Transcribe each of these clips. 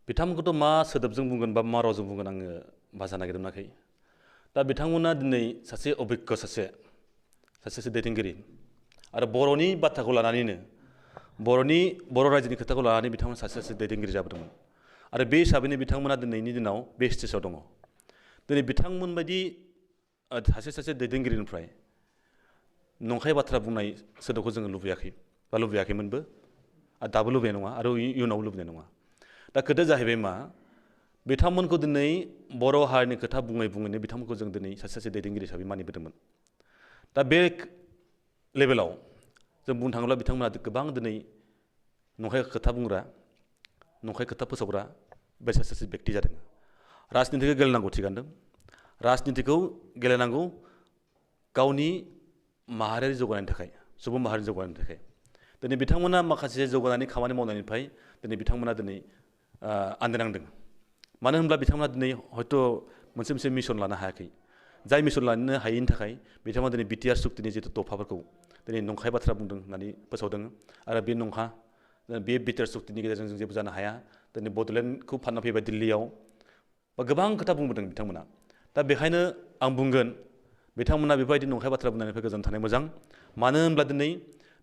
बिथांमोनखौथ' मा सोदोबजों बुंगोन बा मा रावजों बुंगोन आङो भाषा नागिरदोंमोनाखै दा बिथांमोना दिनै सासे अभिज्ञ सासे दैदेनगिरि आरो बर'नि बाथ्राखौ लानानैनो बर' रायजोनि खोथाखौ लानानै बिथांमोना सासे दैदेनगिरि जाबोदोंमोन आरो बे हिसाबैनो बिथांमोना दिनैनि दिनाव बे स्टेजाव दङ दिनै बिथांमोन बायदि सासे दैदेनगिरिनिफ्राय नंखाय बाथ्रा बुंनाय सोदोबखौ जोङो लुबैयाखै बा लुबैयाखैमोनबो आरो दाबो लुबैनाय नङा आरो इयुनावबो लुबैनाय नङा दा खोथाया जाहैबाय मा बिथांमोनखौ दिनै बर' हारिनि खोथा बुङैनो बिथांमोनखौ जों दिनै सासे दैदेनगिरि हिसाबै मानिबोदोंमोन दा बे लेभेलाव जों बुंनो थाङोब्ला बिथांमोना गोबां दिनै नंखाय खोथा बुंग्रा नंखाय खोथा फोसावग्रा बे सासे बेक्ति जादों राजनितिखौ गेलेनांगौ थिगानो राजनितिखौ गेलेनांगौ गावनि माहारियारि जौगानायनि थाखाय सुबुं माहारिनि जौगानायनि थाखाय दिनै बिथांमोना माखासे जौगानायनि खामानि मावनायनिफ्राय दिनै बिथांमोना दिनै आन्दायनांदों मानो होनब्ला बिथांमोना दिनै हयथ' मोनसे मिशन लानो हायाखै जाय मिशन लानो हायैनि थाखाय बिथांमोना दिनै बिटिआर सुक्तिनि जिथु दफाफोरखौ दिनै नंखाय बाथ्रा बुंदों होननानै फोसावदों आरो बे नंखा बे बिटिआर सुक्तिनि गेजेरजों जों जेबो जानो हाया दिनै बड'लेण्डखौ फानना फैबाय दिल्लीयाव बा गोबां खोथा बुंबोदों बिथांमोना दा बेखायनो आं बुंगोन बिथांमोना बेबायदि नंखाय बाथ्रा बुंनायनिफ्राय गोजान थानाय मोजां मानो होनब्ला दिनै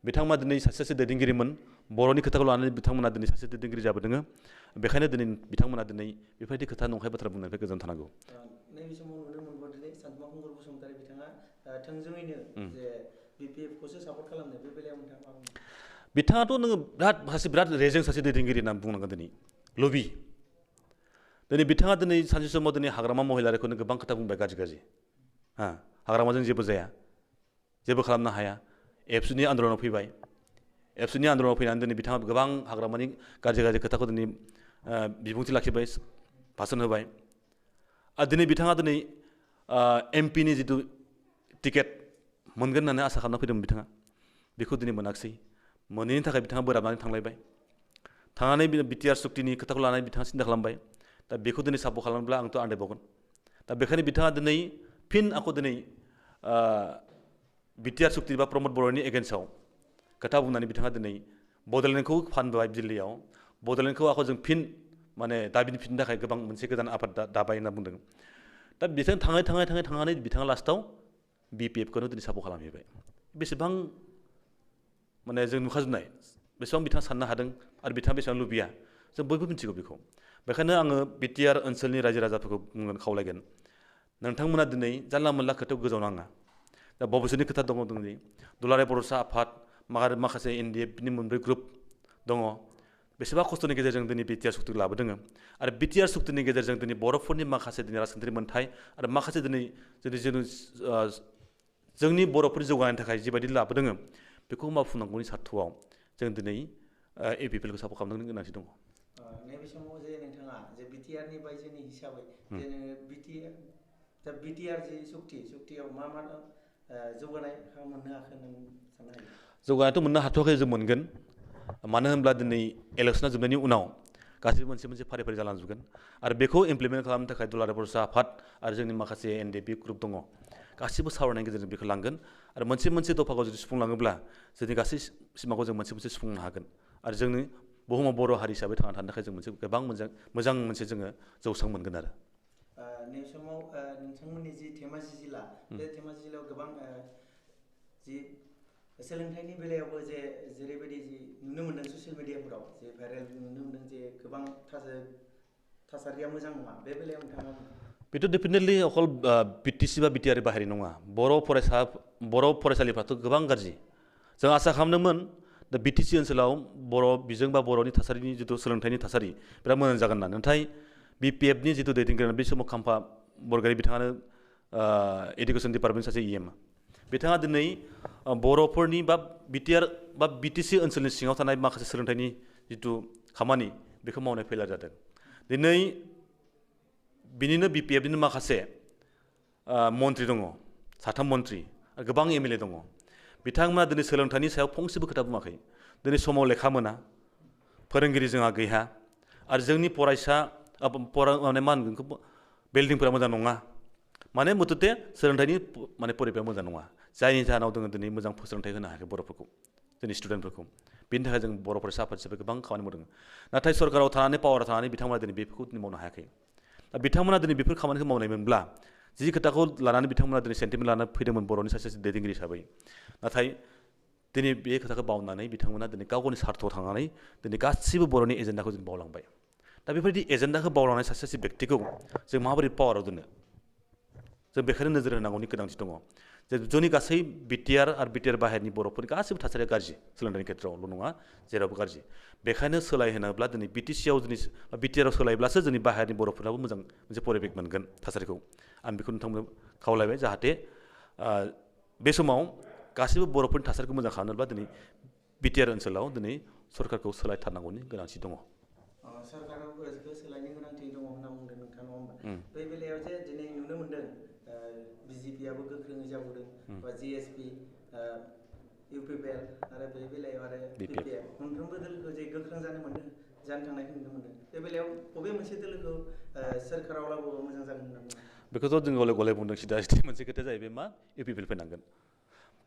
बिथांमोना दिनै सासे दैदेनगिरिमोन बर'नि खोथाखौ लानानै बिथांमोना दिनै सासे दैदेनगिरि जाबोदों बेखायनो दिनै बिथांमोना दिनै बेबायदि खोथा नंखाय बाथ्रा बुंनायनिफ्राय गोजान थानांगौ नैबे समाव नुनो मोनबावदि सानथुमखंगुर बसुमतारी बिथाङा थोंजोङैनो जे बिपिएफखौसो सापर्ट खालामनो बे बेलायाव नोंथाङा मा बुङो बिथाङाथ' नोङो बिराद रेजें सासे दैदेनगिरि होनना बुंनांगोन दिनै लबि दिनै बिथाङा दिनै सानसे समाव दिनै हाग्रामा महिलारिखौनो गोबां खोथा बुंबाय गाज्रि हाग्रामाजों जेबो जाया जेबो खालामनो हाया एबसुनि आन्दलनाव फैबाय एबसुनि आन्दलनाव फैनानै दिनै बिथाङा गोबां हाग्रामानि गाज्रि खोथाखौ दिनै बिबुंथि लाखिबाय भाषण होबाय आरो दिनै बिथाङा दिनै एमपिनि जिथु टिकेट मोनगोन होननानै आसा खालामना फैदोंमोन बिथाङा बेखौ दिनै मोनाखिसै मोनैनि थाखाय बिथाङा बोराबनानै थांलायबाय थांनानै बिटिआर सुक्तिनि खोथाखौ लानानै बिथाङा सिन्था खालामबाय दा बेखौ दिनै सापर्ट खालामब्ला आंथ' आन्दायबावगोन दा बेखायनो बिथाङा दिनै फिन आंखौ दिनै बिटिआर सुक्ति बा प्रमद बर'नि एगेन्स्टआव खोथा बुंनानै बिथाङा दिनै बड'लेण्डखौ फानबाय दिल्लीयाव बड'लेण्डखौ आंखौ जों फिन माने दाबिफिननो थाखाय गोबां मोनसे गोदान आफाद दाबाय होनना बुंदों दा बिथां थाङै बिथाङा लास्टआव बिपिएफखौनो दिनै सापर्ट खालामहैबाय बेसेबां माने जों नुखाजोबनाय बेसेबां बिथाङा साननो हादों आरो बिथाङा बेसेबां लुबैया जों बयबो मिथिगौ बेखौ बेखायनो आङो बिटिआर ओनसोलनि रायजो राजाफोरखौ बुंगोन खावलायगोन नोंथांमोना दिनै जानला मोनला खोथायाव गोजाव नाङा दा भबिसतनि खोथा दङ दिनै दुलाराय बड'सा आफाद माखासे एनडिएफनि मोनब्रै ग्रुप दङ बेसेबा खस्थ'नि गेजेरजों दिनै बिटिआर सुक्तिखौ लाबोदों आरो बिटिआर सुक्तिनि गेजेरजों दिनै बर'फोरनि माखासे दिनै राजखान्थियारि मोन्थाय आरो माखासे दिनै जोंनि बर'फोरनि जौगानायनि थाखाय जिबायदि लाबोदों बेखौ मावफुंनांगौनि सार्थ'आव जों दिनै एपिपिएलखौ सापर्ट खालामनो गोनांथि दङ नैबे समाव जे नोंथाङा जे बिटिआरनि बायजोनि हिसाबै जे बिटिआर जि सुक्तियाव मा जौगानाय मोननो हाखो होननानै साननो हायो जौगानायथ' मोननो हाथ'वाखै जों मोनगोन मानो होनब्ला दिनै इलेक्सना जोबनायनि उनाव गासैबो मोनसे फारि जालांजोबगोन आरो बेखौ इमप्लिमेन्ट खालामनो थाखाय दुलाराय बड'सा आफाद आरो जोंनि माखासे एनडिएफबि ग्रुप दङ गासिबो सावरायनायनि गेजेरजों बेखौ लांगोन आरो मोनसे दफाखौ जुदि सुफुंलाङोब्ला जोंनि गासै सिमाखौ जों मोनसे सुफुंनो हागोन आरो जोंनि बुहुमाव बर' हारि हिसाबै थांना थानो थाखाय जों मोनसे गोबां मोजां मोनसे जोङो जौसां मोनगोन आरो नैबे समाव नोंथांमोननि जि धेमाजि जिल्ला बे धेमाजि जिल्लायाव गोबां जि सोलोंथाइनि बेलायावबो जेरैबायदि जि नुनो मोन्दों ससियेल मिडियाफोराव जे भाइरेल नुनो मोन्दों जे गोबां थासारिया मोजां नङा बे बेलायाव नोंथाङा बेथ' डेफिनेटलि अकल बिटिसि बा बिटिआर बाहेरनि नङा बर' फरायसालिफ्राथ' गोबां गाज्रि जों आसा खालामदोंमोन दा बिटिसि ओनसोलाव बर' बिजों बा बर'नि थासारिनि जिथु सोलोंथाइनि थासारि बिराद मोजां जागोन होनना नाथाय बिपिएफनि जिथु दैदेनगिरि बे समाव खाम्फा बरगयारि बिथाङानो एडुकेसन डिपार्टमेन्ट सासे इएम बिथाङा दिनै बर'फोरनि बा बिटिआर बा बिटिसि ओनसोलनि सिङाव थानाय माखासे सोलोंथाइनि जिथु खामानि बेखौ मावनाय फेलार जादों दिनै बिनिनो बिपिएफनिनो माखासे मन्थ्रि दङ साथाम मन्थ्रि आरो गोबां एमएलए दङ बिथांमोना दिनै सोलोंथाइनि सायाव फंसेबो खोथा बुङाखै दिनै समाव लेखा मोना फोरोंगिरि जोंहा गैया आरो जोंनि फरायसा माने मा होनगोन बेखौ बिल्डिंफोरा मोजां नङा माने मुथुथे सोलोंथाइनि माने परिबेया मोजां नङा जायनि जाहोनाव जोङो दिनै मोजां सोलोंथाइ होनो हायाखै बर'फोरखौ जोंनि स्टुडेन्टफोरखौ बेनि थाखाय जों बर' फरायसा आफाद हिसाबै गोबां खामानि मावदों नाथाय सरकाराव थानानै पावाराव थानानै बिथांमोना दिनै बेफोरखौ दिनै मावनो हायाखै दा बिथांमोना दिनै बेफोर खामानिखौ मावनायमोनब्ला जि खोथाखौ लानानै बिथांमोना दिनै सेन्टिमेन्ट लानानै फैदोंमोन बर'नि सासे दैदेनगिरि हिसाबै नाथाय दिनै बे खोथाखौ बावनानै बिथांमोना दिनै गाव गावनि सार्थआव थांनानै दिनै गासिबो बर'नि एजेन्डाखौ जों बावलांबाय दा बेबायदि एजेन्डाखौ बावलांनाय सासे बेक्तिखौ जों माबोरै पावाराव दोनो जों बेखायनो नोजोर होनांगौनि गोनांथि दङ जे जोंनि गासै बिटिआर आरो बिटिआर बाहेरनि बर'फोरनि गासैबो थासारिया गाज्रि सोलोंथाइनि खेथ्रआवल' नङा जेरावबो गाज्रि बेखायनो सोलायहोनोब्ला दिनै बिटिसिआव दिनै बिटिआरआव सोलायब्लासो जोंनि बाहेरनि बर'फोराबो मोजां मोनसे परिबेक मोनगोन थासारिखौ आं बेखौ नोंथांमोन खावलायबाय जाहाथे बे समाव गासैबो बर'फोरनि थासारिखौ मोजां खालामनोब्ला दिनै बिटिआर ओनसोलाव दिनै सरकारखौ सोलायथारनांगौनि गोनांथि दङ सरकाराव सोलायनो गोनांथि दङ होनना बुंदों नोंथाङा नङा होमबा बे बेलायाव जे दिनै नुनो मोन्दों बिजेपिआबो गोख्रोङै जाबोदों बा जिएसपि इउपिपिएल आरो बे बेलायाव आरो बिपिएफ मोनफ्रोमबो दोलोखौ जे गोख्रों जानो थांनायखौ नुनो मोन्दों बे बेलायाव बबे मोनसे दोलोखौ सोरखाराव लाबोबा मोजां जागोन होनना बुङो बेखौथ' जों गले गले बुंदों सिदा मोनसे खोथाया जाहैबाय मा इउपिपिएल फैनांगोन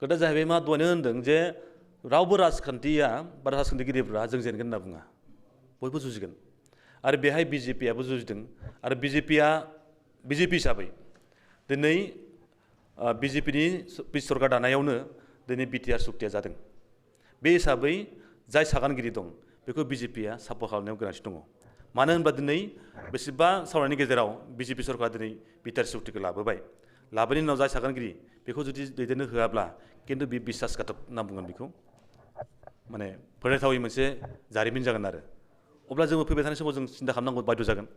खोथाया जाहैबाय मा दहायनो होनदों जे रावबो राजखान्थिया बा राजखान्थिगिरिफ्रा जों जेनगोन होनना बुङा बयबो जुजिगोन आरो बेहाय बिजेपिआबो जुजिदों आरो बिजेपि हिसाबै दिनै बिजेपिनि सरकार दानायावनो दिनै बिटिआर सुक्तिया जादों बे हिसाबै जाय सागानगिरि दं बेखौ बिजेपिआ सापर्ट खालामनायाव गोनांथि दङ मानो होनब्ला दिनै बेसेबा सावरायनायनि गेजेराव बिजेपि सरकारा दिनै बिटिआर सुक्तिखौ लाबोनायनि उनाव जाय सागानगिरि बेखौ जुदि दैदेननो होआब्ला खिन्थु बे बिसासघातक होनना बुंगोन बेखौ माने फोथायथावै मोनसे जारिमिन जागोन आरो अब्ला जोङो फैबाय थानाय समाव जों सिन्था खालामनांगौ बायद' जागोन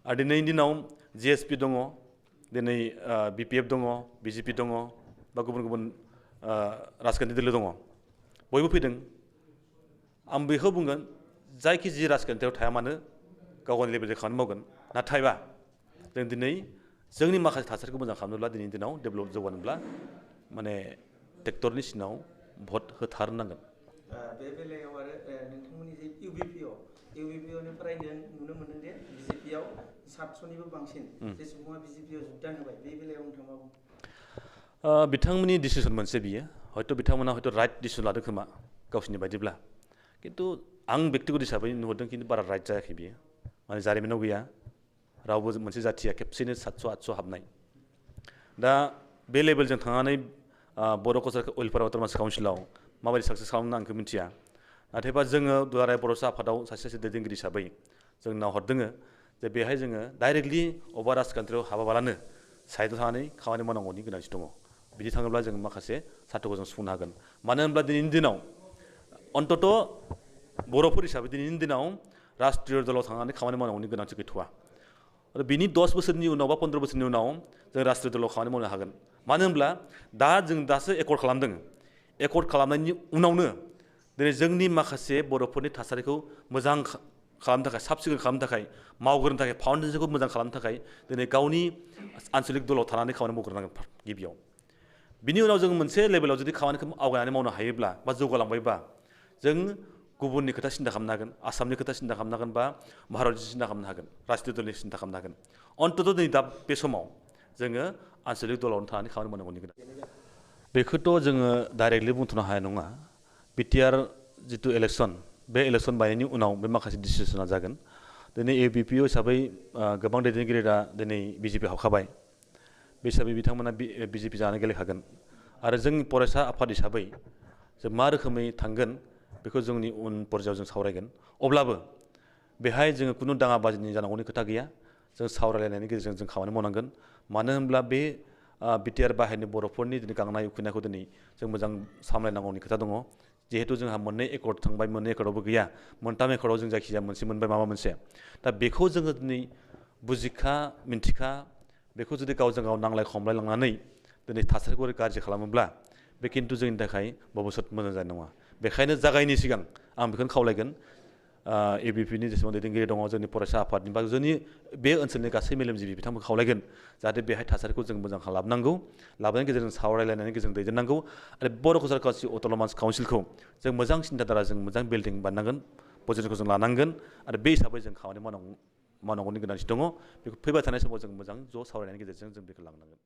आरो दिनैनि दिनाव जिएसपि दङ दिनै बिपिएफ दङ बिजेपि दङ बा गुबुन गुबुन राजखान्थि दोलो दङ बयबो फैदों आं बेखौ बुंगोन जायखि जि राजखान्थियाव थाया मानो गाव गावनि लेभेलजों खामानि मावगोन नाथायबा जों दिनै जोंनि माखासे थासारिखौ मोजां खालामनोब्ला दिनैनि दिनाव डेभेलप जौगानोब्ला माने ट्रेक्टरनि सिनाव भट होथारनांगोन बे बेलायाव आरो नोंथांमोननि जे इउबिपिअनिफ्राय जों नुनो मोनदों जे बिजेपिआव 700निबो बांसिन जे सुबुङा बिजेपिआव जोगदान होबाय बे बेलायाव नोंथाङा बुं बिथांमोननि डिसिसन मोनसे बियो हयथ' बिथांमोना हयथ' राइट डिसिसन लादों खोमा गावसोरनि बायदिब्ला खिन्थु आं बेक्तिगत हिसाबै नुहरदों खिन्थु बारा राइट जायाखै बियो माने जारिमिनाव गैया रावबो मोनसे जाथिया खेबसेनो 700-800 हाबनाय दा बे लेभेलजों थांनानै बर' कालचार वेलफेयार अट'नमास काउन्सिलाव माबायदि साक्सेस खालामनो आं बेखौ मिथिया नाथायबा जोङो दुलाराय बर' आफादाव सासे दैदेनगिरि हिसाबै जों नाहरदों जे बेहाय जोङो डाइरेक्टलि अबेबा राजखान्थियाव हाबाबालानो साइडआव थानानै खामानि मावनांगौनि गोनांथि दङ बिदि थाङोब्ला जों माखासे सार्थखौ जों सुफुंनो हागोन मानो होनब्ला दिनैनि दिनाव अन्तत बर'फोर हिसाबै दिनैनि दिनाव राष्ट्रीय दलाव थांनानै खामानि मावनांगौनि गोनांथि गैथ'वा आरो बिनि 10 बोसोरनि उनाव बा 15 बोसोरनि उनाव जों राष्ट्रीय दलाव खामानि मावनो हागोन मानो होनब्ला जों दासो एकर्ड खालामदों एकर्ड खालामनायनि उनावनो दिनै जोंनि माखासे बर'फोरनि थासारिखौ मोजां खालामनो थाखाय साब सिखोन खालामनो थाखाय मावग्रोनो थाखाय फाउन्डेसनखौ मोजां खालामनो थाखाय दिनै गावनि आन्चलिक दलाव थानानै खामानि मावग्रोनांगोन गिबियाव बिनि उनाव जों मोनसे लेभेलाव जुदि खामानिखौ आवगायनानै मावनो हायोब्ला बा जौगालांबायबा जों गुबुननि खोथा सिन्था खालामनो हागोन आसामनि खोथा सिन्था खालामनो हागोन बा भारतनि सिन्था खालामनो हागोन राष्ट्रीय दलनि सिन्था खालामनो हागोन अन्तत नै दा बे समाव जोङो आन्चलिक दलावनो थानानै खामानि मावनांगौनि गोनां बेखौथ' जोङो डाइरेक्टलि बुंथ'नो हाया नङा बिटिआर जिथु इलेक्सन बे इलेक्सन बायनायनि उनाव बे माखासे डिसिसना जागोन दिनै एबिपिअ हिसाबै गोबां दैदेनगिरिया दिनै बिजेपि हाबखाबाय बे हिसाबै बिथांमोना बिजेपि जानानै गेलेखागोन आरो जोंनि फरायसा आफाद हिसाबै जों मा रोखोमै थांगोन बेखौ जोंनि उन पर्यायाव जों सावरायगोन अब्लाबो बेहाय जोङो खुनु दाङाबाजिनि जानांगौनि खोथा गैया जों सावरायलायनायनि गेजेरजों जों खामानि मावनांगोन मानो होनब्ला बे बिटिआर बाहेरनि बर'फोरनि दिनै गांनाय उखैनायखौ दिनै जों मोजां सामलायनांगौनि खोथा दङ जिहेतु जोंहा मोननै एकर्ड थांबाय मोननै एकर्डआवबो गैया मोनथाम एकर्डआव जों जायखिजाया मोनसे मोनबाय माबा मोनसे दा बेखौ जोङो दिनै बुजिखा मिन्थिखा बेखौ जुदि गावजों गाव नांलाय खमलाय लांनानै दिनै थासारिखौ गाज्रि खालामोब्ला बे खिन्थु जोंनि थाखाय भबिष्यत मोजां जानाय नङा बेखायनो जागायनि सिगां आं बेखौनो खावलायगोन एबिपिनि जेसेबां दैदेनगिरि दङ जोंनि फरायसा आफादनि बा जोंनि बे ओनसोलनि गासै मेलेमजिबि बिथांमोनखौ खावलायगोन जाहाथे बेहाय थासारिखौ जों मोजां खालामनांगौ लाबोनायनि गेजेरजों सावरायलायनायनि गेजेरजों दैदेननांगौ आरो बर' कालचार अट'नमास काउन्सिलखौ जों मोजां सिन्थाधारा जों मोजां बिल्डिं बानायनांगोन पजिसनखौ जों लानांगोन आरो बे हिसाबै जों खामानि मावनांगौनि गोनांथि दङ बेखौ फैबाय थानाय समाव जों मोजां ज' सावरायनायनि गेजेरजों जों बेखौ लांनांगोन